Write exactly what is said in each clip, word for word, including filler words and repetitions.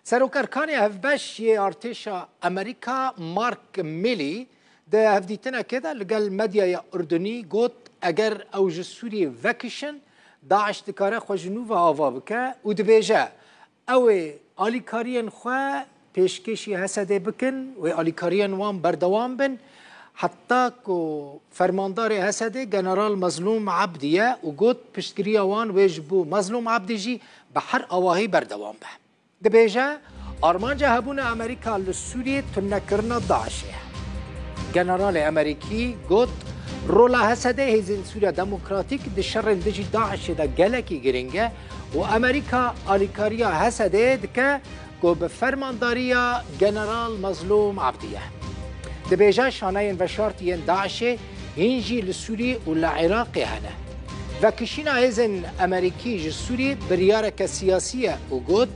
Serokerkanê Hevbeş yê Artêşa Amerîka Mark Milley di hevdîtinekê de li gel medyaya Urdunî got, eger ew ji Sûriyê vekişin, DAIŞ dikare xwe ji nû ve ava bike û dibêje, ew ê alîkariyên xwe pêşkêşî Hesedê bikin, wê alîkariyên wan berdewam bin, heta ku fermandarê Hesedê General Mezlûm Ebdî ye û got, piştgiriya wan wê ji bo Mezlûm Ebdî jî bi her awahî berdewam be. Dibêje, armanca hebûna Amerîka li Sûriyê tunekirina DAIŞê ye. Generalê Amerîkî got, rola Hesedê, Hêzên Sûriya Demokratîk, di şerê li dijî DAIŞê de gelekî girîng e û Amerîka alîkariya Hesedê dike ku bi fermandariya General Mezlûm Ebdî ye. Dibêje, şaneyên veşartî yên DAIŞê hîn jî li Sûriyê û li Iraqê hene. Vekişîna hêzên Amerîkî ji Sûriyê biryareke siyasî ye û got,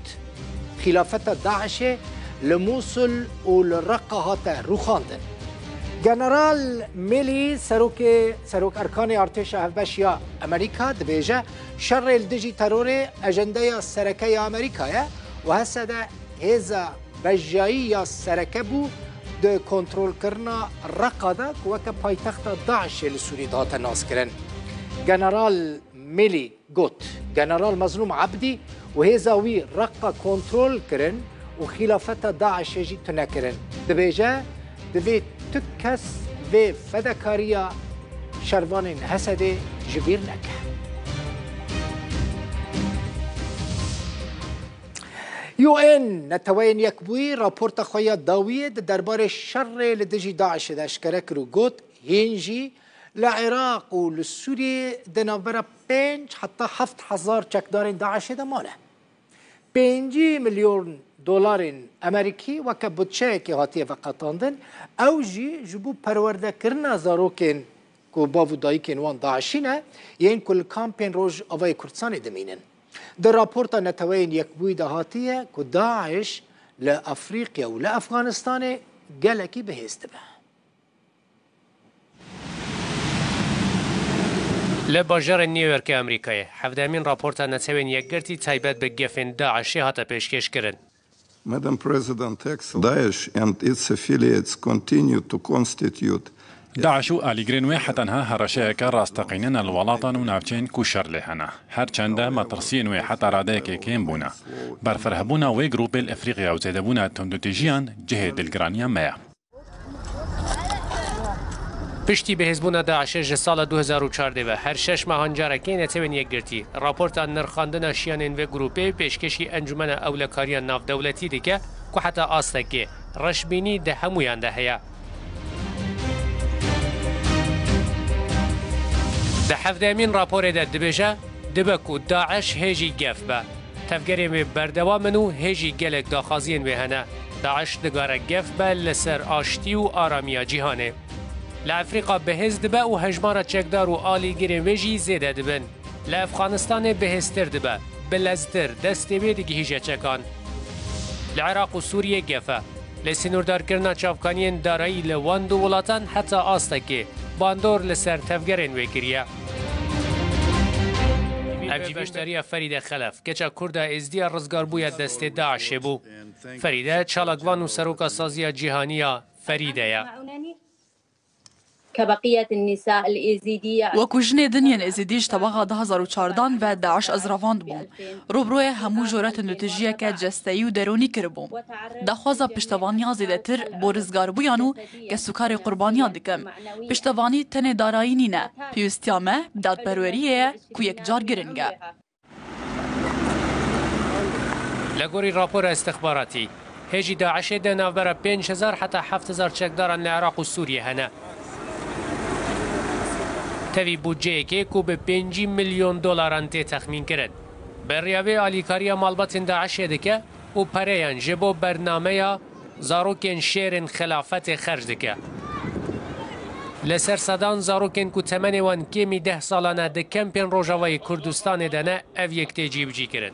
xîlafeta DAIŞê li Mûsul û li Reqa hate rûxandin. General Milley, serokê, serok erkanê artêşa hevbeş ya Amerîka, dibêje, şerê li dijî terorê ejendeya sereke ya Amerîka ye û Hesede hêza bejayî ya sereke bû di kontrolkirina Reqa de ku weke paytexta DAIŞê li Sûriyê dihate naskirin. General Milley got, General Mezlûm Ebdî û hêza wî Reqa kontrol kirin û xîlafeta DAIŞê jî tune kirin. Dibêje, divê tu kes vê fedakariya şervanên Hesedê ji bîr neke. U N, Neteweyên Yekbûyî, raporta xwe ya dawiyê di derbarê şerê li dijî DAIŞê de eşkere kir û got, hîn jî li Iraq û li Sûriyê di navbera pênc heta heft hezar çekdarên DAIŞê de mane. Pêncî milyon dolarên Amerîkî weke budçeyekê hatiye veqetandin, ew jî ji bo perwerdekirina zarokên ku bav û dayikên wan DAIŞî ne, yên ku li kampên Rojavayê Kurdistanê dimînin. Di raporta Neteweyên Yekbûyî de hatiye ku DAIŞ li Efrîqya û li Efxanistanê gelekî bihêz dibe. Li bajarê New Yorkê Amerîkayê, hevdehemîn raporta Netewên Yekgirtî taybet bi gefên DAIŞê hate pêşkêşkirin. Madam President, Excellent. DAIŞ and its affiliates continue to constitute DAIŞ û alîgirên wê heta niha hereşeyeke rasteqînine li welatan û navçeyên ku şer lê hene. Her çende metirsiyên wê heta radeyekê kêm bûne. Berfirehbûna wê grûpê li Efrîqya û zêdebûna tundûtîjiyan cihê dilgiraniya me ye. Piştî bihêzbûna DAIŞê ji sala du hezar û çardeh ve her şeş mehan carekê Netewên Yekgirtî raporta nirxandina şiyanên vê grûpê pêşkêşî Encûmena Ewlekariya Navdewletî dike ku heta astekê reşbînî di hemûyan de heye. Di hevdehemîn raporê de dibêje, dibe ku DAIŞ hê jî gef be. Tevgerên wê berdewam in û hê jî gelek daxwaziyên wê hene. DAIŞ digare gef be li ser aştî û aramiya cîhanê. Li Efrîqa bihêz dibe û hejmara çekdar û alîgirên wê jî zêde dibin. Li Efxanistanê bihêztir dibe, bileztir destê wê digihîje çekan. Li Iraq û Sûriyê gef e. Li sînordarkirina çavkaniyên darayî li wan du welatan heta astekê bandor li ser tevgerên wê kiriye. Ev jî beşdariya Ferîde Xelef, keça Kurda Êzdiya rizgarbûya destê DAIŞê bû. Ferîde, çalakvan û seroka Saziya Cîhanî ya Ferîde ye. كبقية النساء الإيزيدية. Wekî jinê din yên Êzîdî ji tewaxa du hezar û çardan ve DAIŞ ez revand bûm. Rûbirûyê hemû jore tundûtijiyeke cesteyî û derûnî kiribûm. Daxwaza piştevaniya zêdetir bo rizgarbûyan û kesûkarê qurbaniyan dikim. Piştevanî tenê darayî nîne. Pêwîstiya me bi dadperweriyê ye ku yekcar giring e. Li gorî rapora îstixbaratî, hêjî DAIŞê de navbera pênc hezar heta heft hezar çekdaran li Iraq û Sûriyê hene. Tevî budceyekê ku bi pêncî milyon dolaran tê texmînkirin. Bi riya vê alîkariya malbatên DAIŞê dike û pereyan ji bo bernameya zarokên şêrên xilafetê xerc dike. Li ser sedan zarokên ku temenê wan kêmî deh salan e di kempên Rojavayê Kurdistanê de ne, ev yek tê cîbicîkirin.